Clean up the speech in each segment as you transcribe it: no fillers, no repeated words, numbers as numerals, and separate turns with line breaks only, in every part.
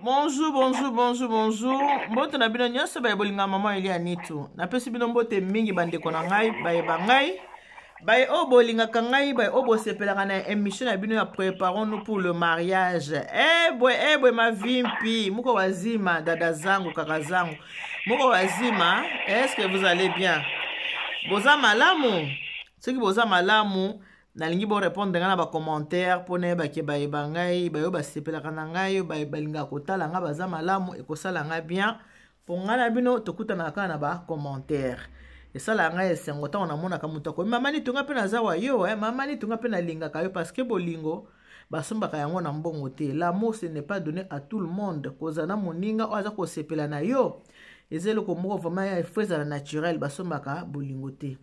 Bonjour, bonjour, bonjour, bonjour. Mbote na bino nyonso baye bolinga mama Elia Nitu. Napesi bino mbote mingi bandeko na ngai, baye ba ngai. Baye oyo bolingaka ngai, baye oyo bosepelaka na émission na bino ya préparons-nous pour le mariage. Eh bwe, eh bwe mavimpi, muko wazima dada zangu, kaka zangu. Muko wazima, est-ce que vous allez bien? Boza malamu? Soki boza malamu, nalingi bo répondre ngai na ba commentaire mpo nayeba ke bayeba ngai bayo basepelaka na ngai balingaka kotala ngai baza malamu ekosala ngai bien mpo ngai na bino tokutanaka kaka na ba commentaire esalaka ngai esengo ntango namonaka moto akomi mama nitu ngai mpe naza wa yo eh, mama nitu ngai mpe nalingaka yo parce que bolingo basombaka yango na mbongo te. L'amour, ce n'est pas donné à tout le monde. Kozala na moninga oyo aza kosepela na yo eza eloko moko vraiment il faut ezala naturel. Basombaka bolingo te.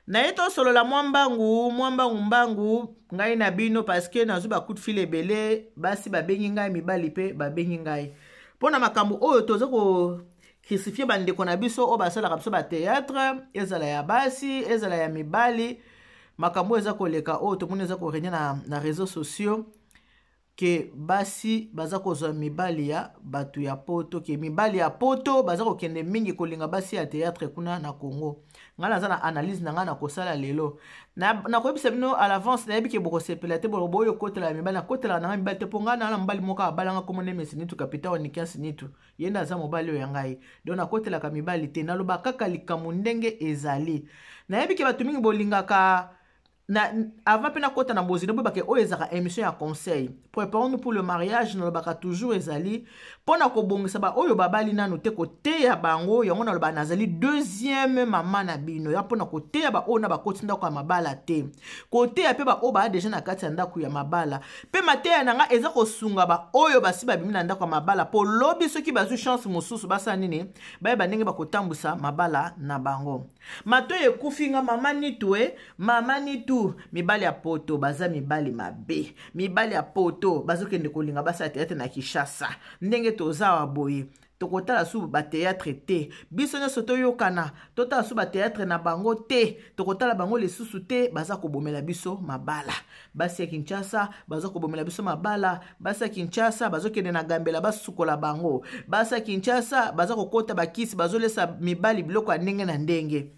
Naye tosolola mwa mbangu mwa mbangu mbangu ngai na bino parce que nazwi ba coup de fil ebele. Basi babengi ngai, mibali mpe babengi ngai mpo na makambo oyo toza ko crucifier bandeko na biso oyo basalaka biso batheatre, ezala ya basi, ezala ya mibali. Makambo oyo eza koleka, oyo tomoni eza korégner na réseaux sociaux, ke basi baza kozwa mibali ya bato ya poto, ke mibali ya poto baza kokende mingi kolinga basi ya théâtre kuna na Congo. Ngai naza na analyse na ngai na kosala lelo. Nakoyebisa bino à l'avance, nayebi ke bokosepela te. Boyo kotela mibali, nakotelaka na ngai mibali te, mpo ngai na mobali moko abalanga, kombo nde Mesinitu, kapita wa Nikiasi Nitu. Ye nde aza mobali oyo ya ngai, donc nakotelaka mibali te, naloba kaka likambo ndenge ezali. Nayebi ke bato mingi bolingaka na, avant mpe nakɔta na bozino, boyebake oyo ezalaka émission ya conseil, préparons-nous pour le mariage. Nalobaka toujours, ezali mpo na kobongisa baoyo babali nanu te, koteya bango yango. Naloba nazali deuxième mama na bino ya mpo na koteya baoyo na bakoti ndako ya mabala te, koteya mpe baoyo baya déjà na kati ya ndako ya mabala. Mpe mateya na nga eza kosunga baoyo basi babimi na ndako ya mabala, mpo lobi soki bazwi chance mosusu, basala nini? Bayeba ndenge bakotambwisa mabala na bango. Matoyi ekufi nga, mama Nitu e, mama Nitu, mibali ya poto baza mibali mabe, mibali ya poto bazokende kolinga basala théâtre na Kinshasa. Ndenge toza awa boye, tokotala su batheatre te. Biso nyonso toyokana, totala su batheatre na bango te, tokotala bango lisusu te. Baza kobomela biso mabala. Basi ya Kinshasa baza kobomela biso mabala. Basi ya Kinshasa bazokende na gambela basukola bango. Basi ya Kinshasa baza kokota bakisi, bazolesa mibali biloko ya ndenge na ndenge.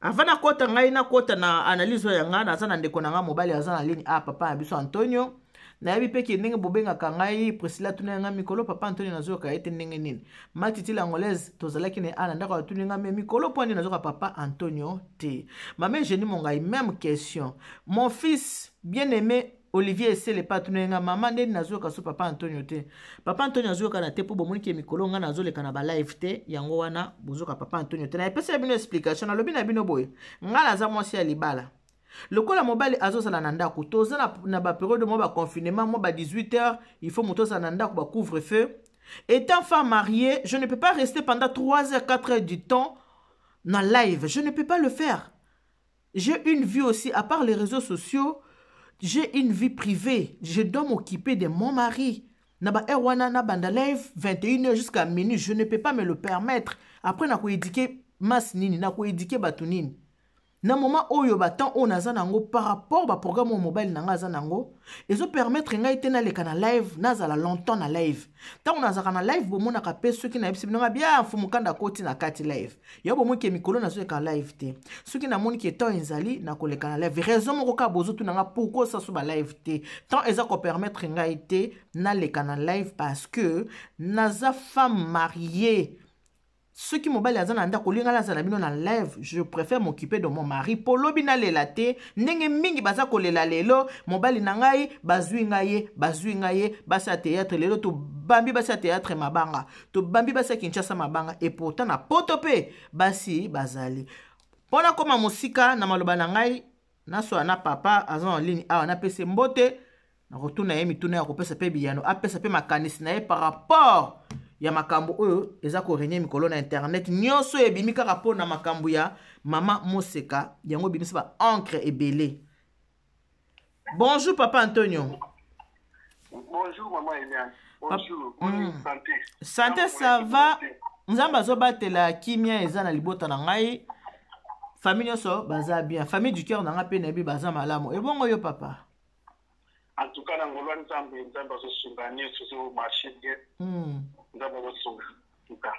Avant nakota ngai nakota na analyse oyo ya ngai, naza na ndeko na ngai mobali aza na ligne a, papa na biso Antonio. Nayebi mpe ke ndenge bobengaka ngai Priscilla, tuna ya ngai mikolo papa Antonio nazoyoka ye te ndenge nini. Matiti l'Angolaise, tozalaki na ye a na ndako, atuni ngai: me mikolo mpo nini nazoyoka papa Antonio te? Mama Eugénie Mongai, même question. Mon fils bien aimé Olivier Esele pa atuna nga: mama, ndeni nazoyoka so papa Antonio te? Papa Antonio azoyoka na te mpo bomoni ke mikolo ngai nazoleka na balive te, yango wana bozoka papa Antonio te. Nayepesela bino explication. Nalobi na bino boye: ngai naza mwasi ya libala. Lokola mobali azozala na ndako, toza na bapériode mwa baconfinement, mwa ba 18 heures il faut moto azala na ndako, bacouvre feu. Étant femme mariée, je ne peux pas rester pendant 3 heures, 4 heures du temps na live. Je ne peux pas le faire. J'ai une vie aussi à part les réseaux sociaux. J'ai une vie privée, je dois m'occuper de mon mari. Na ba heure wana na banda live 21 heures jusqu'à minuit, je ne peux pas me le permettre. Après, nakoéduquer masse nini? Nakoéduquer bato nini na moment oyo? Batemps oyo naza nango par rapport baprogramme oyo mobali na ngai aza nango ezopermettre ngai te naleka na live, nazala longtemps na live. Ntango nazalaka na live, bomonaka mpe soki nayebisi bino nga bia mfumu kanda akoti na kati live ya bomoni ke mikolo nazoleka live te. Soki namoni ke temps ezali, nakoleka na live. Raison moko kaka bozotuna nga pourquoi osaso balive te: temps eza kopermettre ngai te naleka na live parce que naza femme mariée. Soki mobali aza na ndako, olinga nazala na bino na live, je préfère m'occuper de mon mari mpo lobi nalela te ndenge mingi baza kolela lelo: mobali na ngai bazwi ngai ye, bazwi ngai ye. Basi ya théâtre lelo, tobambi basi ya théâtre mabanga, tobambi basi ya Kinshasa mabanga, et pourtant na poto mpe basi bazali. Mpo nakóma mosika na maloba na ngai, nasola na papa aza en ligne awa. Napesi mbote, nakotuna ye mituna ya kopesa mpe biyano, apesa mpe makanisi na ye par rapport ya makambo oyo eza korégner mikolo na internet. Nyonso ebimi kaka mpo na makambo ya mama Moseka, yango ebimisi ba encre ebele. Bonjour papa Antonio.
Bonjour maman Eliane. Bonjour. Santé.
Santé ça va. Nzambe azobatela, kimia eza na libota na ngai. Famille nyonso baza bien. Famille du cœur na ngai mpe nayebi baza malamu. Ebongo yo papa?
En tout cas, na ngolu ya Nzambe, Nzambe azosunga, nyonso ezomarche bien. Nzambe azosunga en tout cas.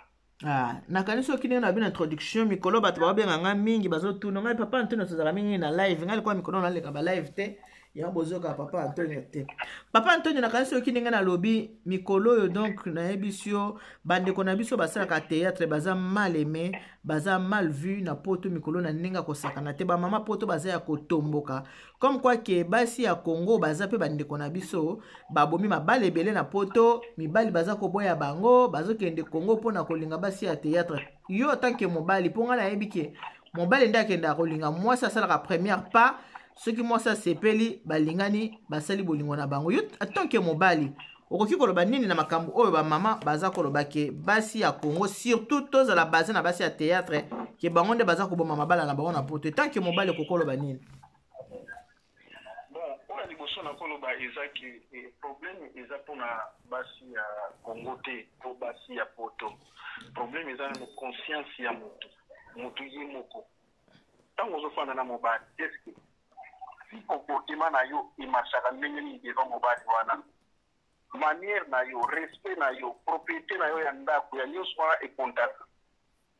Ah, nakanisi soki ndenge na bino introduction, mikolo bato baobenga ngai mingi, bazotuna ngai: "Papa Antonio, tozala mingi na live." Ngai likola mikolo naleka ba live te, yango bozoyoka papa Antonio te. Papa Antonio, nakanisi soki ndenge nalobi mikolo oyo, donc nayebisi yo, bandeko na biso basalaka théâtre baza mal aimé, baza mal vu na Poto mikolo na ndenge akosakana te. Bamama Poto baza ya kotomboka, comme quoi ke basi ya Congo baza mpe bandeko na biso, babomi mabala ebele na Poto, mibali baza koboya bango, bazokende Congo mpona kolinga basi ya théâtre. Yo tant que mobali, mpo ngai nayebi ke mobali nde akendaka kolinga mwasi, asalaka première pas, soki mwasi asepeli, balingani, basali bolingo na bango. Yo tant que mobali, okoki koloba nini na makambo oyo bamama baza koloba ke basi ya Congo, surtout tozala base na basi ya théâtre, ke bango nde baza koboma mabala na bango na Poto? Tant que mobali, okoki koloba nini?
Bon, oyo liboso na koloba eza ke problème eza mpona basi ya Congo te to basi ya Poto. Problème eza nano conscience ya motu, motu ye moko. Ntango ozofanda na mobali, est-ce si comportement na yo emarchaka ndenge nini devant mobali wana? Manière na yo, respect na yo, propriété na yo ya ndako, ya nyonso wana ekontaka.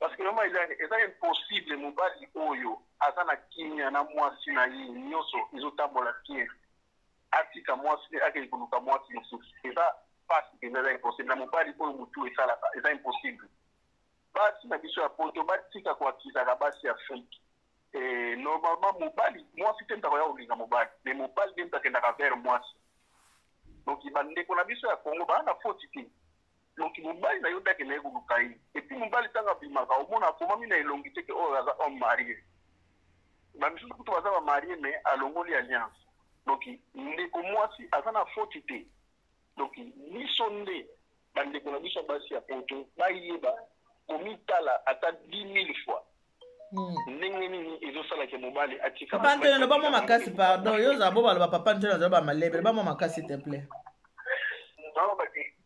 Parce que mama Eliane, eza impossible mobali oyo aza na kimia na mwasi na ye, nyonso ezotambola bien, atika mwasi, akende koluka mwasi mosusu. Eza pasi mpenza, eza impossible na mobali oyo motu esalaka, eza impossible. Basi na biso ya Poto batika koakizaka basi ya Afrique. Normalement mobali, mwasi te ntako ya kolinga mobali, mais mobali nde moto akendaka vers mwasi. Donc bandeko na biso ya Congo baa na foti te. Donc mobali na yo nde akendaki koluka ye. Et puis mobali, ntango abimaka, omona akomami na elongi te ke oyo aza homme marié. Bamisusu kutu baza bamarié, mais alongoli alliance. Donc ndeko mwasi aza na foti te. Donc biso nde bandeko na biso ya basi ya Poto bayeba komitala ata 10 000 fois ndenge nini ezosalaka mobali atika.
Papa Antonio, loba mwa makasi, pardon. Yo ozala bo baloba papa Antonio azala bamalebe, loba mwa makasi, s'il te plaît.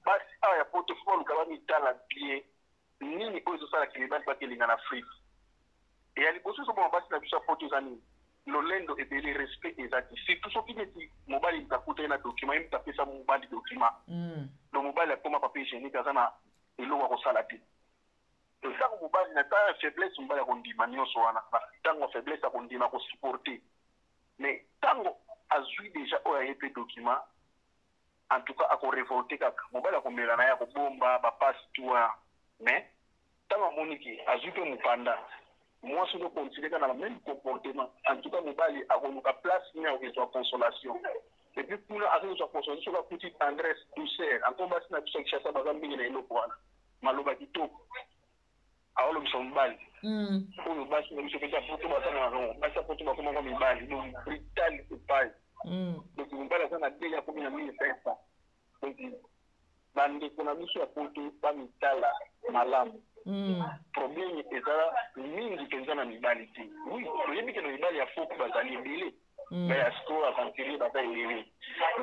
Basi awa ya Poto, faut baluka bamitala bien nini oyo ezosalaka mibali bakelinga na Afrique. Ya liboso ezoboma basi na biso ya Poto eza nini? Lolendo ebele, respect eza te. Surtout soki neti mobali moto akutaki na document, ye moto apesa mobali document. Donc mobali akoma papier hygiénique, aza na eloko ya kosala te. Ntango mobali na ntango ya faiblesse, mobali akondima nyonso wana. Na ntango ya faiblesse akondima kosupporter, mais ntango azwi déjà oyo aye mpe document, en tout cas akorévolter kaka. Mobali akomela na ye, akobomba bapasi tu wana, mais ntango amoni ke azwi mpe mokanda, mwasi ozo continue kaka na même comportement, en tout cas mobali akoluka place nini akokezwa consolation. Et puis kuna akozwa consolation soki akuti tendresse, douceur. Encore basi na biso ya Kinshasa baza mingi na eloko wana, maloba kitoko aolobisa mobali. Oyo basi na biso mpenza Poto baza na yango, basi ya Poto bakomaka mibali, donc brutal epai. Donc mobali aza na dei, akomi na 1500. Donc bandeko na biso ya Poto bamitala malamu. Problème eza mingi mpenza na mibali te. Oui, toyebi ke na mibali ya faux bazali ebele, ya escroc, aventurier baza ebele,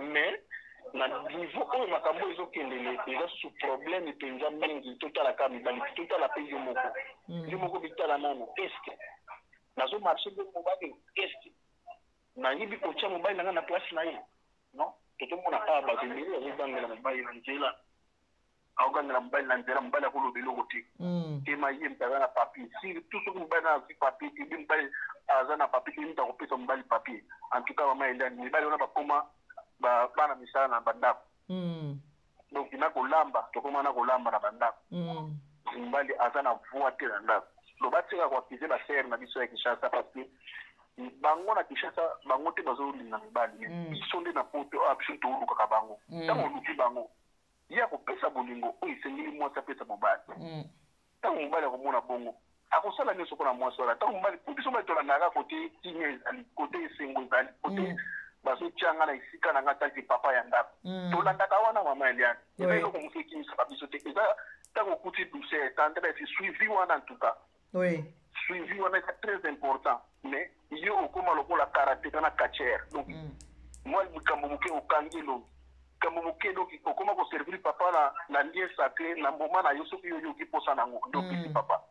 mais na niveau oyo makambo ezokendele, eza susu problème mpenza mingi. Totala kaka mibali, totala mpe yo moko. Yo moko mitala nano: est-ce nazomarche nde mobali? Est-ce nayebi kotia mobali na ngai na place na ye? Non, tozomona awa bato ebele bazogangela mobali na nzela, aogangela mobali na nzela, mobali akoloba eloko te. Tema ye moto aza na papier. Surtout soki mobali na azwi papier te, be mobali aza na papier te, moto akopesa mobali papier. En tout cas, mama Eliane, mibali wana bakoma bana misala na bandako. Donc na kolamba, tokoma na kolamba na bandako. Mobali aza na voix te na ndako. Donc batika koaccuser basœurs na biso ya Kinshasa, parce que bango na Kinshasa, bango te bazolinga mibali. Biso nde na Poto awa, biso toolukaka bango. Ntango oluki bango, ye akopesa bolingo oyo esengeli mwasi apesa mobali. Ntango mobali akomona bongo, akosala nyonso mpona mwasi wana. Ntango mobali, po biso mobali tolandaka kote kimia ezali, kote esengo ezali, kote bazotianga na esika na nga tant que papa ya ndako. Tolandaka wana, mama Eliane. Eza eloko mosusu ekimisaka biso te, eza ntango okuti douceur, tendresse, suivi wana. En tout cas, suivi wana eza très important. Mais yo okóma lokola karateka na catcheur. Donc mwa likambo moke, okangi elongi, likambo moke. Donc okóma koservir papa na lien sacré na mboma na yo. Soki yo oyoki mposa nango nde opesi papa.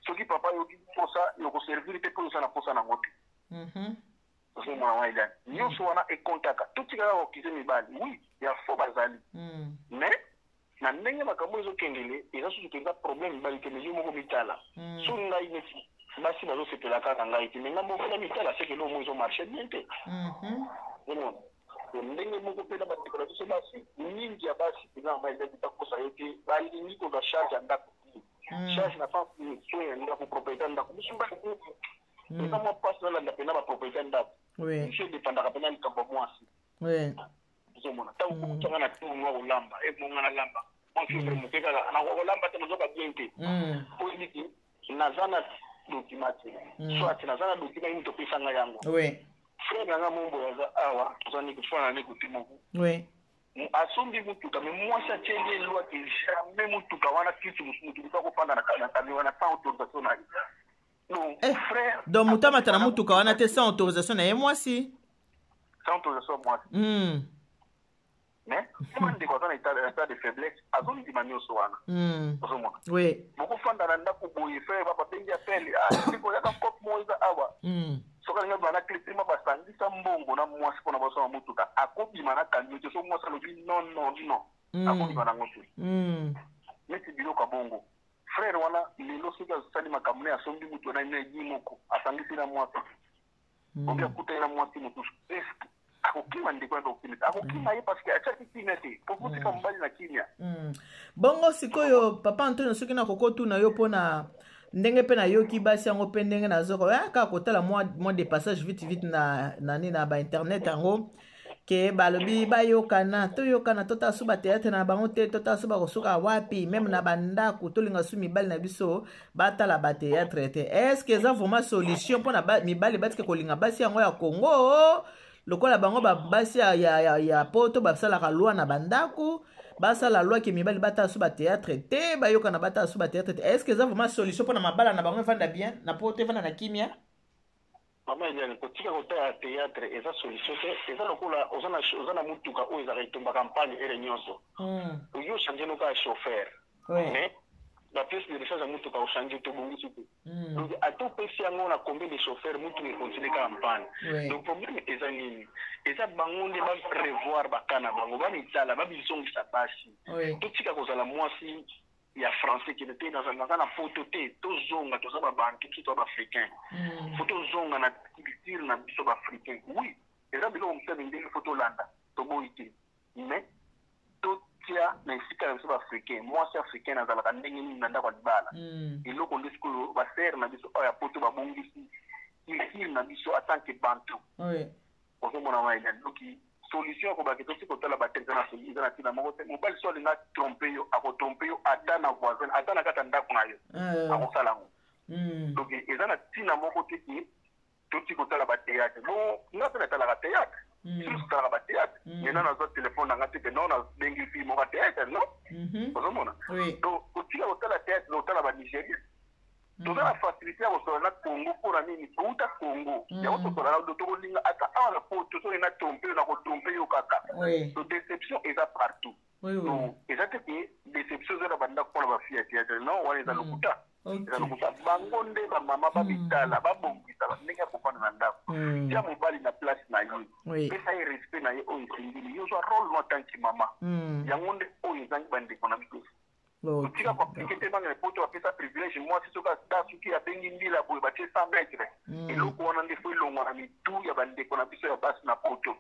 Soki papa ayoki mposa, yokoservir te mpo oza na mposa nango te. Ozomona wana Eliane, nyonso wana ekontaka. Totika kaka kokize mibali, oui, ya fo bazali, mais na ndenge makambo ezokendele, eza susu mpenza problème mibali te. Mais yo moko mitala. So ngai neti basi bazosepela kaka na ngai te, mais ngai moko na mitala, seke eloko moko ezomarche bien te. Ozomona ndenge moko mpe na bandeko na biso basi, mingi ya basi mpenza, mama Eliane, bakosa yo te, balingi kozwa charge ya ndako te. Charge na sens soin ya ndako, propriété ya ndako. Biso basi eza mwa mpasi nalanda mpena bapropriété ya ndako. Biso edépendaka mpena likambo ya mwasi. Ozomona ntango kokutanga na tour mwa kolamba, ebonga nalamba mwa fibre moke kaka, nakoka kolamba te, nazoka bien te. Po ebiki naza na document te, soit naza na document, ye moto opesanga yango. Frère na nga mombo aza awa, toza fana ne kote moko. Asombi mutuka, mais mwasi atieli ye loi ke jamais mutuka wana, kiti mosusu, mutu mosu akofanda na camion wana sans autorisation na ye. Donc
Eh,
frère
donc moto amata na motuka wana te sans autorisation na ye mwasi.
Sans autorisation ya mwasi. Mais koma ndeko aza na état de faiblesse, azondima nyonso wana. Ozomona, bokofanda na ndako boye, frère babengi appel: "Ah, ndeko, yaka, cope moko eza awa." Soki alingi abima na clé prima, basangisa mbongo na mwasi mpona basoma motuka, akobima na camion te. Soki mwasi alobi non, non, non, akobima nango te. Neti biloko ya bongo, frère wana lelo soki asali makambo ne, asombi motu wana na ye moko, asangisi na mwasi, obi akutani na mwasi mosusu, est akokima ndeko wana, akokima te, akokima ye parce que atiaki kimia te po kotika mobali na kimia.
Bongo sikoyo, papa Antonio, soki nakokotuna yo mpona ndenge mpe nayoki basi yango mpe ndenge nazoka kaka kotala mwa de passage vite vite na nani na bainternet yango, ke balobi bayokana, toyokana, totala so batéâtre na bango te, totala so bakosuka wapi. Même na bandako, tolinga so mibali na biso batala batéâtre te. Est ce que eza vraiment solution mpona mibali batika kolinga basi yango ya Congo, lokola bango basi ya poto basalaka loi na bandako, basala loi ke mibali batala so batéâtre te, bayokana, batala so batéâtre te? Est ce que eza vraiment solution mpona mabala na bango evanda bien na poto, evanda na kimia?
Mama Eliane, kotika kotala théâtre eza solution te. Eza lokola oza na mutuka oyo ezalaka etumbaka mpani ere nyonso. Oyo ochange noka ya chauffeur, mais bapièce de rechange ya mutuka ochange te, obongisi te. Donc ata opesi yango na combien de chauffeur, mutuka econtinue kaka mpani. Donc problème eza nini? Eza bango nde barevoir baka na bango, bamitala, babizongisa basi. Totika kozala mwasi ya français kende te, naza na poto te. Tozonga, toza babantu, biso toza baafricain. Faut tozonga na culture na biso baafricain. Oui, eza biloko mosusu ya mindele, faut tolanda, toboyi te, mais totia na esika na biso baafricain. Mwasi africain azalaka ndenge nini na ndako ya libala? Eloko nde sikoyo basere na biso oyo ya poto babongisi culture na biso en tant que bantu. Ozomona wana Eliane, donc solution ya kobaki tosi kotala batete na eza na ntina moko te. Mobali so alinga trompe yo, akotrompe yo ata na voisin, ata na kati ya ndako na yo, akosala yango. Donc eza na ntina moko te ke toti kotala batéâtre. Bon, nga mpe natalaka théâtre, biso totalaka batéâtre, mais na nazwa telefone na nga te ke non, nabengi fille moko ya théâtre, non. Ozomona, donc kotika kotala théâtre, kotala banigérien, toza na facilité ya kosola na Congo. Mpona nini touta Congo yango tosola na tokolinga ata awa na poto, soki na trompe yo, na kotrompe yo kaka. Donc déception eza partout. Donc eza te ke déception eza na bandako mpona bafille ya théâtre, non, wana eza lokuta, eza lokuta. Bango nde bamama bamitala, babongisa ndenge ya kofanda na ndako. Tia mobali na place na ye, pesa ye respect na ye oyo esengeli. Yo zwa rôle no en tant que mama. Yango nde oyo ezangi bandeko na biso. Otika koappliquer te banga poto bapesa privilège mwasi, soki ata soki abengi mbila boye, batie 100 mètre. Eloko wana nde faut elongwa na mitu ya bandeko na biso ya basi na poto.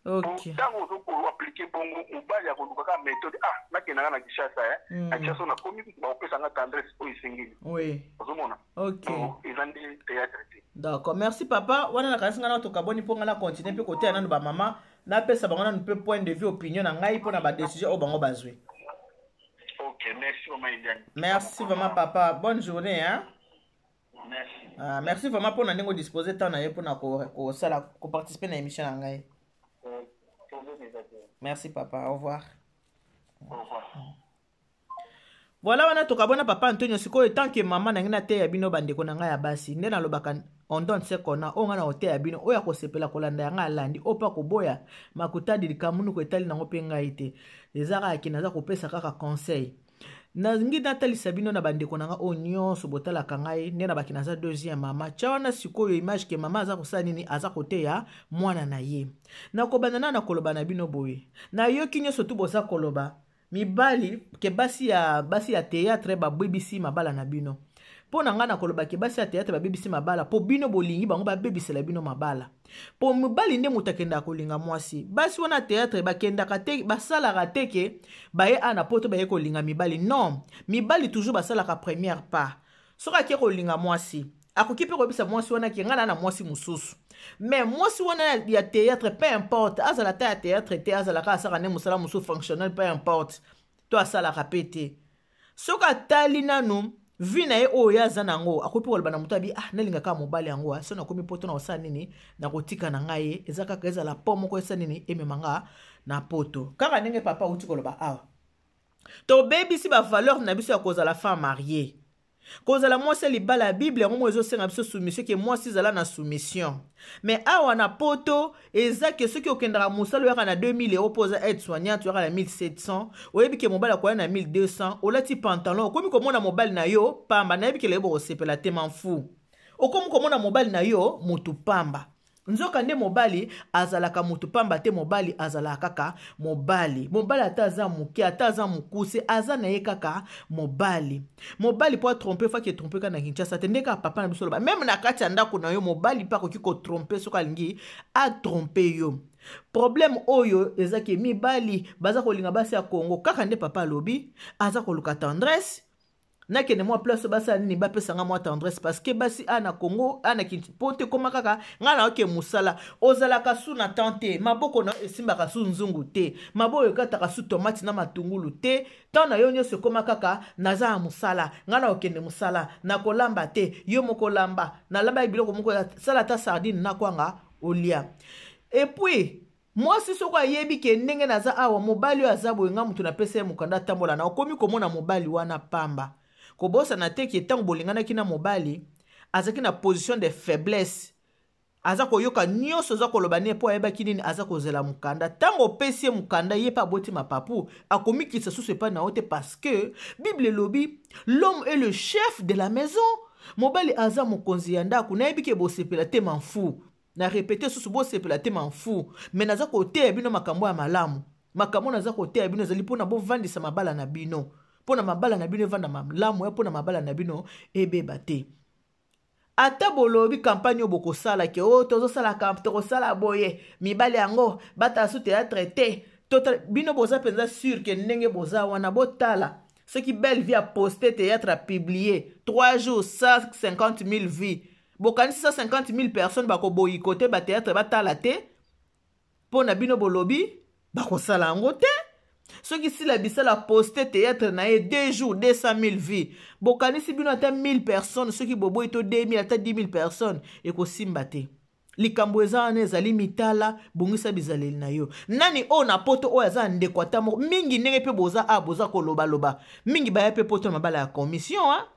Ntango ozokoappliquer bongo, mobali akoluka kaka méthode: "Ah, nakendanga na Kinshasa, na Kinshasa nakomi kutu, bakopesanga tendresse oyo esengeli." Ozomona, eza nde théâtre te.
D'accord, merci papa. Wana nakanisi ngai na tokaboni mpo ngai na continue mpe koteya nanu bamama, napesa bango nanu mpe point de vue, opinion na ngai mpona badécision oyo bango bazwi.
Ok, merci mama Eliane.
Merci vraiment papa, bonne journée, hein?
Merci.
Ah, merci vraiment mpona ndenge odispose temps na ye mpona kosala koparticipe na émission na ngai. Merci papa, au revoir.
Au revoir.
Voilà, wana tokabona papa Antonio. Sikoyo, tant que mama na ngai, nateya bino bandeko na ngai ya basi. Nde nalobaka, on donne ce qu'on a. Oyo ngai na koteya bino, oyo akosepela kolanda yanga alandi, oyo mpe akoboya makutadi, likambo nuko etali nango mpe ngai te. Eza kaka ke naza kopesa kaka conseil. Nalingi natalisa bino na bandeko na nga oyo nyonso botalaka ngai nde na baki naza deuxième mama. Tya wana sikoyo image ke mama aza kosala nini, aza koteya mwana na ye. Nakobanda na nakoloba na bino boye, nayoki nyonso tu boza koloba mibali ke basi ya théâtre babebisi mabala na bino. Mpo na ngai nakoloba ke basi ya théâtre babebisi mabala mpo bino bolingi bango babebisela bino mabala. Mpo mobali nde moto akendaka kolinga mwasi. Basi wana théâtre bakendaka te, basalaka te ke baye a na poto baye kolinga mibali. Non, mibali toujours basalaka première pas. Soki ake kolinga mwasi, akoki mpe koyebisa mwasi wana ke ngai na na mwasi mosusu. Mais mwasi wana ya théâtre, peu importe azala ta ya théâtre te, azalaka asalaka nde mosala mosusu fonctionnel, peu importe to asalaka mpe te, soki atali nanu vie na ye oyo ye aza nango, akoki mpe koloba na moto abi: "Ah, nalingaka mobali yango, so nakomi poto na kosala nini, nakotika na ngai ye." Eza kaka ezala po moko esala nini, emema nga na poto. Kaka ndenge papa auti koloba awa, tobebisi bavaleur na biso ya kozala femme mariée, kozala mwasi ya libala. Ya Bible yango moko ezosenga biso soumission, ke mwasi ezala na soumission. Mais awa na poto eza ke soki okendaka mosala, oyaka na 2000 euro mpo oza aide soignante, oyaka na 1700, oyebi ke mobali akoya na 1200, olati pantalon, okomi komona mobali na yo pamba. Nayebi ke lelo bokosepela te, manfu okomi komona mobali na yo motu pamba. Nzoka nde mobali azalaka motu pamba te. Mobali azalaka kaka mobali. Mobali ata aza moke, ata aza mokuse, aza na ye kaka mobali. Mobali mpo atrompe, faki etrompe kaka na Kinshasa te. Nde kaka papa na biso loba, même na kati ya ndako na yo, mobali mpe akoki kotrompe soki alingi atrompe yo. Problème oyo eza ke mibali baza kolinga basi ya Kongo. Kaka nde papa alobi, aza koluka tendresse. Nakende mwa place basala nini, bapesanga mwa tendresse, parce que basi a na Congo a na po te koma kaka ngai na oke mosala, ozalaka su na temps te, maboko na yo esimbaka su nzungu te, maboko ekataka su tomate na matungulu te. Temps na yo nyonso ekóma kaka naza ya mosala, ngai na okende mosala, nakolamba te, yo moko lamba, nalamba biloko moko, sala ata sardine na kwanga olia. Et puis mwasi soko ayebi ke ndenge naza awa, mobali oyo aza boye, nga moto napesa ye mokanda atambola na, okomi komona mobali wana pamba. Kobosana te ke ntango bolinganaki na mobali, azalaki na position de faiblesse, aza koyoka nyonso aza koloba ne mpo ayebaki nini, aza kozela mokanda. Ntango opesi ye mokanda, ye mpe aboti mapapu, akomikisa susu epai na yo te, parce que Bible elobi: "L'homme est le chef de la maison." Mobali aza mokonzi ya ndako. Nayebi ke bosepela te, manfu na répéter susu, bosepela te, manfu. Mais naza koteya bino makambo ya malamu. Makambo naza koteya bino ezali mpona bovandisa mabala na bino, mpona mabala na bino evanda malamu ya, mpona mabala na bino ebeba te. Ata bolobi campagne oyo bokosala ke oyo tozosala, tokosala boye, mibali yango batala su théâtre te. Tota bino boza mpenza sûr ke ndenge boza wana, botala soki Belle Vie aposte théâtre, apublie 3 jours, 150 000 vues. Bokanisi 150 000 personnes bakoboyi kote bathéâtre batala te? Mpo na bino bolobi bakosala yango te. Soki Sila Bisala poste théâtre na ye, 2 jours, 200 000 vues, bokanisi bino ata 1000 personnes soki boboyi, to 2000, ata 10 000 personnes, ekosimba te? Likambo eza wana, ezali mitala. Bongisa bizaleli na yo. Nani oyo na poto oyo aza ndeko ata moko? Mingi ndenge mpe boza a boza kolobaloba, mingi baya mpe poto na mabala ya commission, ha?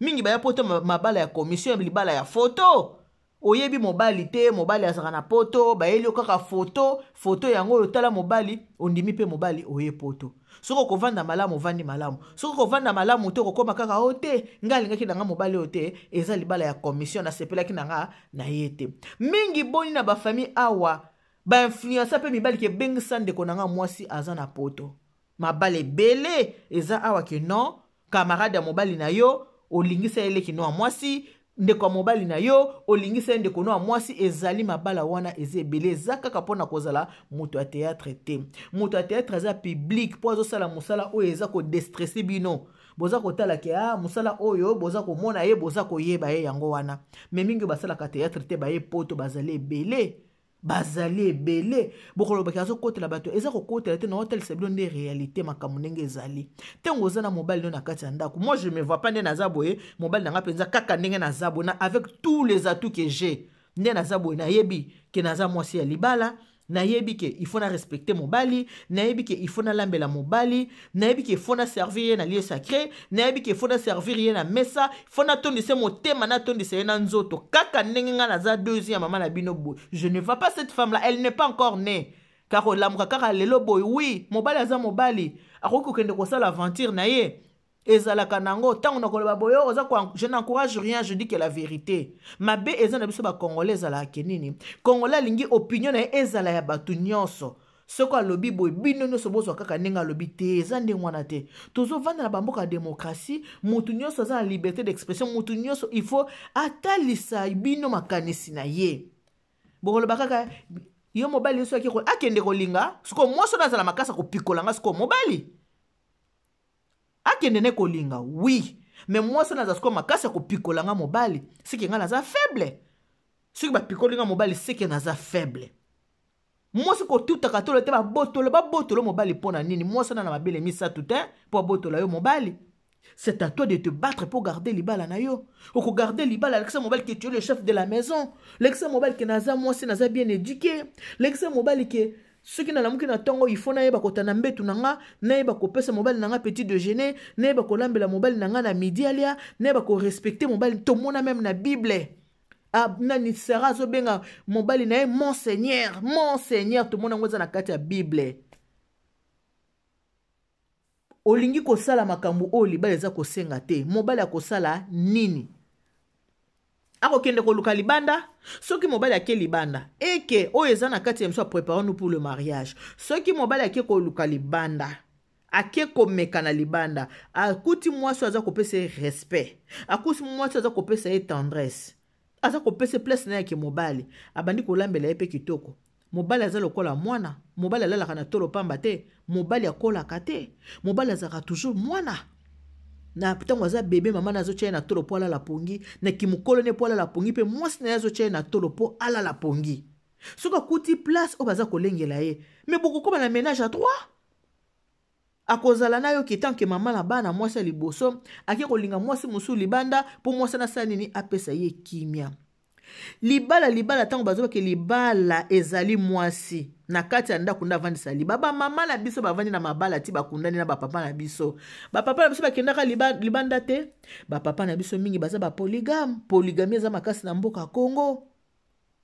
Mingi baya poto mabala ya commission, libala ya foto. Oyebi mobali te, mobali azalaka na poto, bayeli yo kaka foto. Foto yango oyo, tala mobali, ondimi mpe mobali, oye poto. Soki okovanda malamu, ovandi malamu. Soki okovanda malamu te, okokóma kaka o te, ngai alingaki na nga mobali oyo te, eza libala ya commission, nasepelaki na nga na ye te. Mingi boni na bafamille awa bainfluencer mpe mibali ke ebengisa ndeko na nga mwasi aza na poto. Mabala ebele eza awa ke non, camarade ya mobali na yo olingisa ye leki no ya mwasi, ndeko ya mobali na yo olingisa ye ndeko no ya mwasi. Ezali mabala wana eza ebele. Eza kaka mpona kozala moto ya théâtre te. Moto ya théâtre aza public mpo azosala mosala oyo eza kodéstresser bino. Boza kotala ke ah, mosala oyo boza komona ye, boza koyeba ye, yango wana. Mais mingi oyo basalaka théâtre te, baye poto, bazali ebele, bazali ebele. Bokolobaki azokotela bato, eza kokotela te, naotalisa bino nde réalité, makambo ndenge ezali. Ntango oza na mobali no na kati ya ndako, moi je me vois pas nde naza boye, mobali na nga mpenza kaka ndenge naza boye, na avec tous les atouts que j'ai, nde naza boye, nayebi ke naza mwasi ya libala, nayebi ke il faut na respecter mobali, nayebi ke il faut nalambela mobali, nayebi ke il faut na servir ye na lieu sacré, nayebi ke il faut na servir ye na mesa, faut natondisa motema, natondisa ye na nzoto. Kaka ndenge ngai naza deuxième mama na bino boye, je ne vois pas cette femme là, elle n'est pas encore née. Kaka olamuka kaka lelo boye, oui, mobali aza mobali, akoki kokende kosala aventure na ye. Ezalaka nango ntango nakoloba boye oza, je n'encourage rien, je dis que la vérité. Mabe eza na biso bacongolais, ezalaka ke nini? Congolais alingi opinion na ye ezala ya bato nyonso. Soki alobi boye, bino nyonso bozwa kaka ndenge alobi te. Eza ndenge wana te. Tozovanda na bamboka ya démocratie, motu nyonso aza na liberté d'expression, motu nyonso il faut atalisa bino makanisi na ye. Bokoloba kaka yo mobali nyonso akende kolinga. Sikoyo mwasi oyo azala makasi akopikola nga. Sikoyo mobali akende ne kolinga, oui, mais mwasi oyo aza sikoyo makasi akopikola nga mobali, seke nga naza faible. Soki bapikoli nga mobali, seke naza faible. Mwasi kotutaka tolo te. Babotolo, babotolo mobali mpo na nini? Mwasi wana na mabele misato te mpo abotola yo mobali. C'est à toi de te battre pour garder libala na yo. Okogarder libala, lekisa mobali ke tu es le chef de la maison, lekisa mobali ke naza mwasi, naza bien éduqué, lekisa mobali ke soki nalamuki na ntongo, il faut nayeba kotanda mbetu na nga, nayeba kopesa mobali na nga petit déjeuner, nayeba kolambela mobali na nga na midi alia, nayeba korespecter mobali. Tomona même na Bible, ah, nani, Sara azobenga mobali na ye "mon seigneur, mon seigneur". Tomona yango, eza na kati ya Bible. Olingi kosala makambo oyo libala eza kosenga te, mobali akosala nini? Akokende koluka libanda. Soki mobali ake libanda, eke oyo eza na kati ya biso, "Préparons nous pour le mariage". Soki mobali ake koluka libanda, ake komeka na libanda, akuti mwasi aza kopesa ye respect, akuti mwasi aza kopesa ye tendresse, aza kopesa place na ye yake mobali, abandi kolambela ye mpe kitoko. Mobali aza lokola mwana. Mobali alalaka na tolo pamba te. Mobali akolaka te. Mobali azalaka toujours mwana. Na ntango aza bebe, mama na azotya ye na tolo mpo alala pongi. Na kimokolo ne, mpo alala pongi mpe mwasi na ye azotya ye na tolo mpo alala pongi. Soki akuti place oyo baza kolengela ye, me bokokóma na ménage à trois, akozala na yo ke tant que mama na bana. Mwasi ya liboso ake kolinga mwasi mosusu libanda mpo mwasi anasala nini? Apesa ye kimia. Libala, libala, ntango bazobake libala ezali mwasi na kati ya ndako nde avandisa liba. Bamama na biso bavandi na mabala ti bakundani na bapapa na biso. Bapapa na biso bakendaka libanda te. Bapapa na biso mingi baza bapolygame. Polygamie eza makasi na mboka Congo.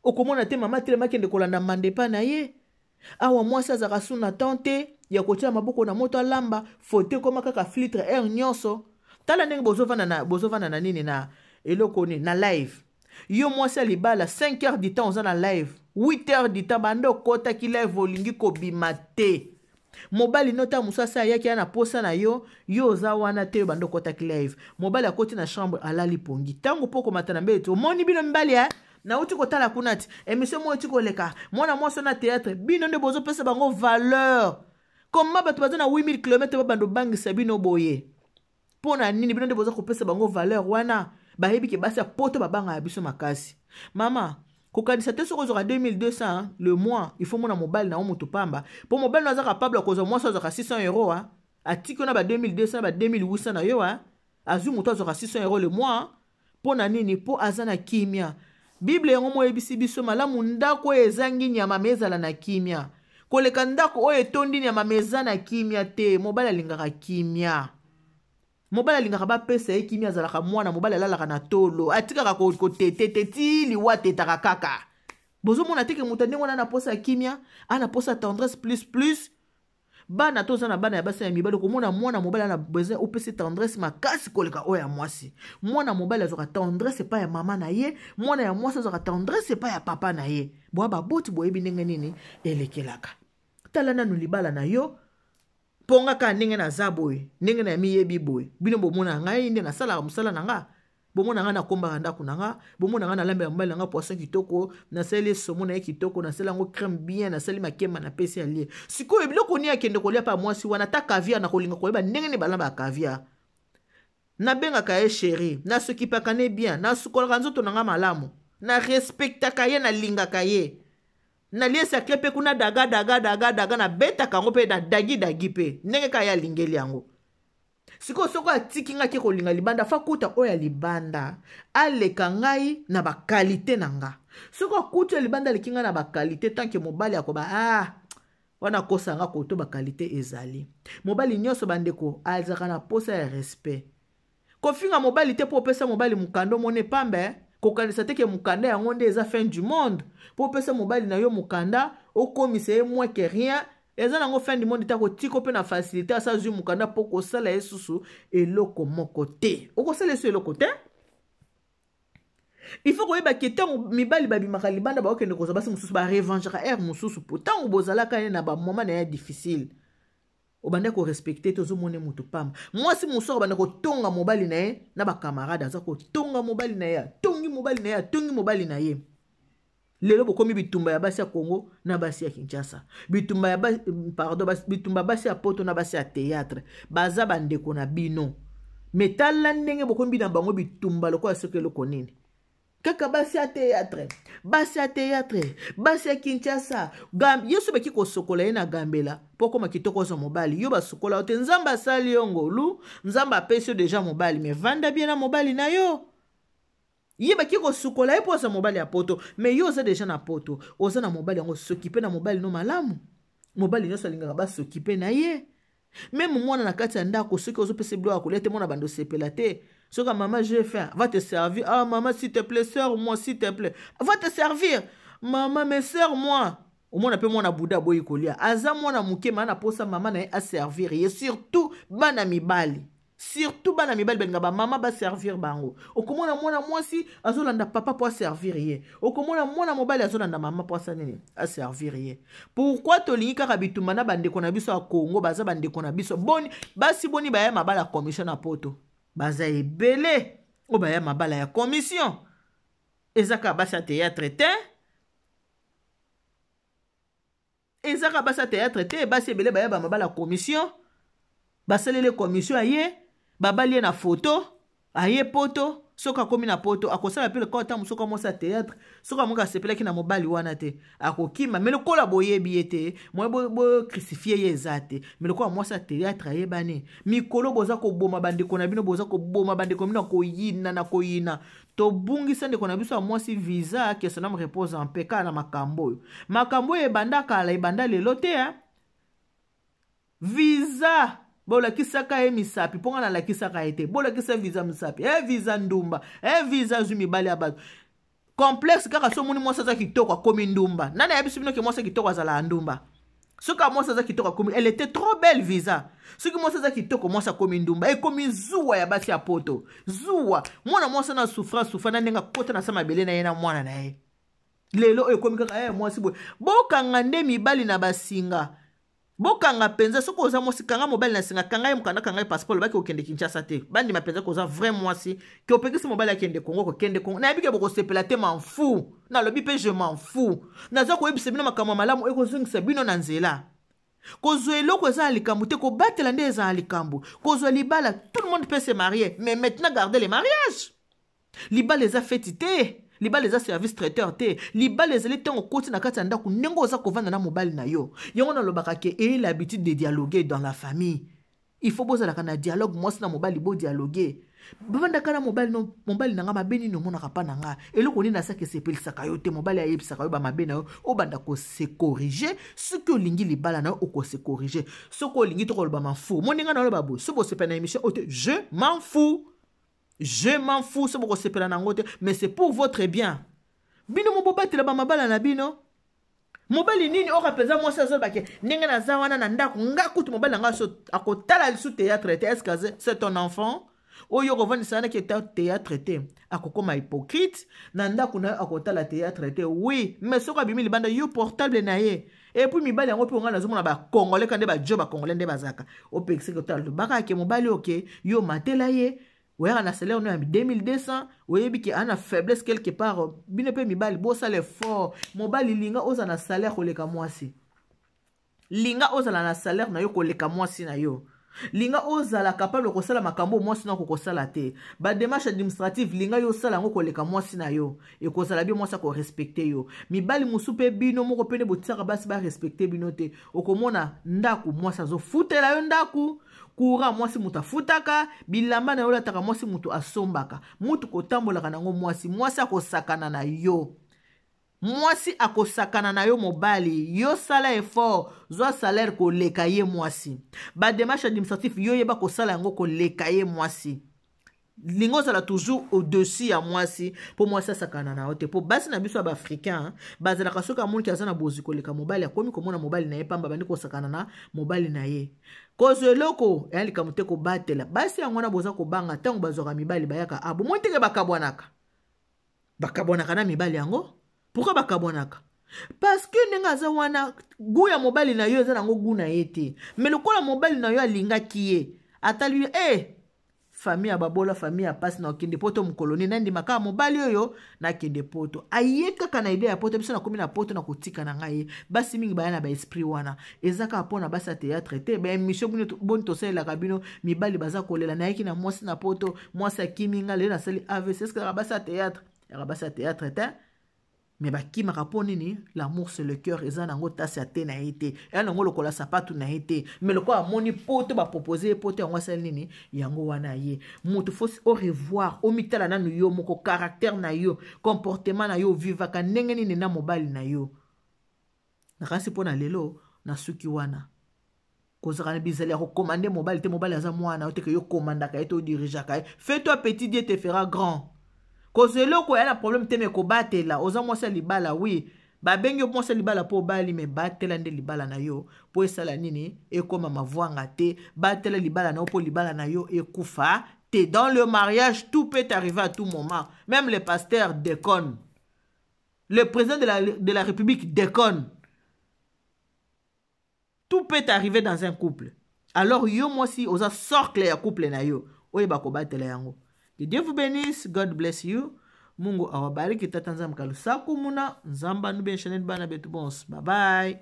Okomona te mama telema akende kolanda manda epai na ye. Awa mwasi azalaka su na temps te ya kotia maboko na moto alamba. Foto ekoma kaka filtre aire nyonso. Tala ndenge bozovanda na nini, na eloko nini, na live. Yo mwasi ya libala, 5 heures du temps oza na live, 8 heures du temps banda okɔtaki live, olingi kobima te. Mobali no ta mosu asi ayaki ya na posa na yo, yo oza wana te. Yo banda okɔtaki live, mobali akoti na chambre, alali pongi. Ntango mpo komata na mbeto, omoni bino mibali ya nauti kotala kuna ti émission moko eti koleka, mwana mwasi na théâtre. Bino nde bozopesa bango valeur. Koma bato baza na 8000 km, babanda obangisa bino boye mpo na nini? Bino nde boza kopesa bango valeur wana. Bayebi ke basi ya poto babangaka biso makasi. Mama, kokanisa te soki ozwaka 2200 le mois, il faut mona mobali na yo moto pamba, mpo mobali no aza capable ya kozwa mwasi azwaka 600 euro. Atiki yo na ba 2200, ba 2800 na yo, azwi moto azwaka 600 euro le mois. Mpo na nini? Mpo aza na kimia. Bible yango moyebisi biso malamu: ndako oyo ezangi nyama me ezala na kimia, koleka ndako oyo etondi nyama me eza na kimia te. Mobali alingaka kimia. Mobali alingaka bapesa ye kimia. Azalaka mwana. Mobali alalaka na tolo, atikaka kotete te ti liwa, atetaka kaka. Bozomona teke moto ndenge wana na posa ya kimia, ana posa ya tendresse plus plus. Bana, toza na bana ya basi ya mibali, komona mwana mobali ana besoin opesa tendresse makasi koleka oyo ya mwasi. Mwana mobali azwaka tendresse epai ya mama na ye, mwana ya mwasi azwaka tendresse epai ya papa na ye. Boya baboti, boyebi ndenge nini elekelaka. Tala nanu libala na yo. Mpo nga kaka ndenge naza boye, ndenge na miyebi boye, bino bomona ngai nde nasalaka mosala na nga, bomona ngai nakombaka ndako na nga, bomona ngai nalambela mobali na nga poisson kitoko, nasali esomo na ye kitoko, nasali yango crème bien, nasali makemba, napesi alie. Sikoyo biloko nini akende kolia mpa mwasi wana? Ata caviar, na kolinga koyeba ndenge nini balambaka caviar. Nabengaka ye chéri, nasokipaka ne bien, nasukolaka nzoto na nga malamu, narespectaka ye, nalingaka ye, nalie sacré mpe kuna daga daga daga daga, nabetaka yango mpe na dagi dagi mpe ndenge kaka ye alingeli yango. Sikoyo soko atiki ngai, ake kolinga libanda, fa kuta oyo ya libanda aleka ngai na baqualité na nga. Soki akuti oyo libanda aleki ngai na baqualité, tant que mobali akoba, ah, wana akosa nga koto baqualité ezali. Mobali nyonso, bandeko, azalaka na posa ya respect. Kofinga mobali te mpo opesa mobali mokanda, omona epambe. Kokanisa te ke mokanda yango nde eza fin du monde. Mpo opesa mobali na yo mokanda, okomisa ye moins que rien. Eza nango fin du monde te, akotika mpe na facilité, asa azwi mokanda mpo kosala ye susu eloko moko te. Okosala ye susu eloko te. Il faut koyeba ke ntango mibali babimaka libanda, bakokende kozwa basi mosusu, barevangeaka aire mosusu, po ntango bozalaka ye na bamoma na ye difficile, obanda korespecte te, ozomona motu pamba. Mwasi mosusu akobanda kotonga mobali na ye na bakamarade, aza kotonga mobali na ye, atongi mobali na ye, atongi mobali na ye. Lelo bokomi bitumba ya basi ya Congo na basi ya Kinshasa, bitumba ya ba, pardon, bitumba basi ya Poto na basi ya théâtre. Baza bandeko na bino, me tala ndenge bokomi na bango bitumba lokola soki eloko nini. Kaka basi ya théâtre, basi ya théâtre, basi ya Kinshasa. Ye so baki kosokola ye na gambela mpo okoma kitoko, ozwa mobali. Yo basukola yo te, Nzambe asali yo ngolu, Nzambe apesi yo deja mobali, me vanda bien na mobali na yo. Ye baki kosukola ye mpo aza mobali ya Poto, me yo oza deja na Poto, oza na mobali yango, sokipe na mobali no malamu. Mobali nyonso alingaka basokipe na ye, meme mwana na kati ya ndako. Soki ozopesa biloko ya kolia te, mwana bando osepela te. Soki mama, j'ai faim, va te servir. Ah mama, s'il te plaît, sers moi, s'il te plaît, va te servir mama, mais sers moi. Omona mpe mwana buda aboyi kolia, aza mwana moke, maa na posa mama na ye aservir ye. Surtout bana mibali, surtout bana mibali balinga bamama baservir bango. Okomona mwana mwasi azolanda papa mpo aservir ye, okomona mwana mobali azolanda mama mpo asa nini, aservir ye. Pourquoi tolingi kaka bitumba na bandeko na biso ya Congo? Baza bandeko na biso. Boni basi, boni baya mabala ya commission na Poto? Baza ebele oyo baya mabala ya commission. Eza kaka basi ya théâtre te, eza kaka basi ya théâtre te. Basi ebele baya bamabala ya commission, basaleli commission, aye babali ye na foto, aye Poto. Soki akomi na Poto, akosala mpe lokola ntango soki mwasi ya théâtre, soki amoki asepelaki na mobali wana te, akokima. Me lokola boyebi ye te, moye bocrucifie ye eza te. Me lokola mwasi ya théâtre ayebani, mikolo boza koboma bandeko na bino, boza koboma bandeko na bino na koyina, na koyina. Tobungisa ndeko na biso ya mwasi Visa, que son âme repose en paix, kaka na makambo oyo. Makambo oyo ebanda kala, ebanda lelo te, eh? Visa bolakisaka ye misapi, mpo nga nalakisaka ye te. Bolakisa Visa misapi, e Visa ndumba, e Visa azwi mibali ya bato. Complexe kaka. So omoni mwasi aza kitoko, akomi ndumba. Nani ayebisi bino ke mwasi ya kitoko azalaka ndumba? Soki mwasi aza kitoko akomi, elle était trop belle Visa. Soki mwasi aza kitoko, mwasi akomi ndumba. Ekomi zuwa ya basi ya Poto, zuwa. Mwana mwasi na souffrance, souffra na ndenge akota na sa mabele na ye na mwana na ye. Lelo oyo ekomi kaka mwasi boye. Bokanga nde mibali na basinga, bokanga mpenza. Soki oza mwasi, kanga mobali na singa, kanga ye mokanda, kanga ye passeport, lobaki kokende Kinshasa te. Bandima mpenza koza vrai mwasi ke opekisi mobali akende Kongo, kokende Kongo. Nayebi ke bokosepela te, m'en fous. Nalobi mpe je m'en fous. Naza koyebisa bino makambo ya malamu ekozongisa bino na nzela. Kozwa eloko eza ya likambo te, kobatela nde eza ya likambo. Kozwa libala, tout le monde peut se marier, mais maintenant garder le mariage. Libala eza feti te, libala eza service traiteur te. Libala ezali ntango okoti na kati ya ndako, ndenge oza kovanda na mobali na yo. Yango nalobaka ke ayez l'habitude de dialoguer dans la famille. Il faut bozalaka na dialogue, mwasi na mobali, bodialogue. Bavandaka na mobali no, mobali na nga, mabe nini omonaka mpa na nga? Eloko nini asaki esepelisaka yo te? Mobali ayebisaka yo bamabe na yo, obanda kose corriger. Soki olingi libala na yo, okose corriger. Soki olingi to koloba m'en fous, moninga na oloba boye. Soki bosepela na émission oyo te, je m'en fous, je m'en fous. So bokosepela nango te, mais c'est pour votre bien. Bino mo bobatela bamabala na bino. Mobali nini oyo mpenza mwasi azolobake ndenge naza wana na ndako, nga kutu mobali na nga so akotala lisu théâtre te? Est ce que c'est ton enfant oyo okovandisa wana ke théâtre te? Akokoma hypocrite. Na ndako na yo akotala théâtre te, oui, mais soki abimi libanda, yo portable na ye. Et puis mibali yango mpe, ngai nazomona bacongolais ka nde bajo, bacongolais nde bazalaka opekisaki otala. Lobaka ke mobali oke yo matela ye, oyaka na salaire no ya 2200, oyebi ke ana faiblesse quelque part. Bino mpe mibali, bosala effort. Mobali, linga ozala na salaire koleka mwasi, linga ozala na salaire na yo koleka mwasi na yo, linga ozala capable kosala makambo mwasi na akokosala te. Badémarche administrative, linga yo osala yango koleka mwasi na yo. Ekozala bio mwasi akorespecte yo. Mibali mosusu mpe, bino moko mpe nde botiaka basi barespecte bino te. Okomona ndako, mwasi azofutela yo ndako, courant mwasi moto afutaka, bilamba na yo olataka mwasi moto asombaka, mutu kotambolaka nango mwasi. Mwasi akosakana na yo, mwasi akosakana na yo. Mobali, yo sala effort, zwa salaire koleka ye mwasi. Badémarche administrative, yo yeba kosala yango koleka ye mwasi. Linga ozala toujours au-dessus ya mwasi, mpo mwasi asakana na yo te. Mpo basi na biso ya baafricain bazalaka, soki amoniki aza na bozwi koleka mobali, akomi komona mobali na ye pamba, bandi kosakana na mobali na ye. Kozwa eloko eya likambo te, kobatela basi yango wana boza kobanga. Ntango bazwaka mibali, bayaka a bomoi teke, bakabwanaka, bakabwanaka na mibali yango. Pourquoi bakabwanaka? Parce que ndenge aza wana, goût ya mobali na yo eza nango goût na ye te. Mais lokola mobali na yo alingaki ye, atali yo e famille ya babola, famille ya pasi, na okende poto mokolo nini? Nandima kaka mobali oyo, nakende poto. Aye kaka na idée ya poto. Biso nakomi na poto, na kotika na ngai ye. Basi mingi baya na baesprit wana. Eza kaka mpona basi ya théâtre te. Baémission boni tosalelaka bino, mibali baza kolela: "Nayaki na mwasi na poto, mwasi akimi nga, lelo nasali AVC." Eske kaka basi ya théâtre? Yaka basi ya théâtre te. Mais bakimaka mpo nini? L'amour, c'est le cœur. Eza nango tasi ya te na ye te, eya nango lokola sapatu na ye te. Mais lokola amoni poto, bapropose ye poto yango, asali nini? Yango wana ye moto. Faut au revoir, omitala nanu yo moko, caractère na yo, comportement na yo, ovivaka ndenge nini na mobali na yo. Nakasi mpo na lelo nasuki wana. Kozala na bizali ya kokomande mobali te. Mobali aza mwana yo te ke yo komandaka ye to odirigeaka ye. Fais-toi petit, Dieu te fera grand. Kozwa eloko ya na problème te, mais kobatela. Oza mwasi ya libala, oui, babengi yo mwasi ya libala mpo obali, mais batela nde libala na yo mpo esala nini? Ekóma mavwanga te. Batela libala na yo mpo libala na yo ekufa te. Dans le mariage, tout peut arriver à tout moment. Même le pasteur déconne, le président de la République déconne. Tout peut arriver dans un couple. Alors yo mwasi, oza socle ya couple na yo, oyeba kobatela yango. Que Dieu vous bénisse. God bless you. Mungu awabariki. Tata Nzambe kalusaku muna Nzambe anubenshane bana betu bonse. Bye bye.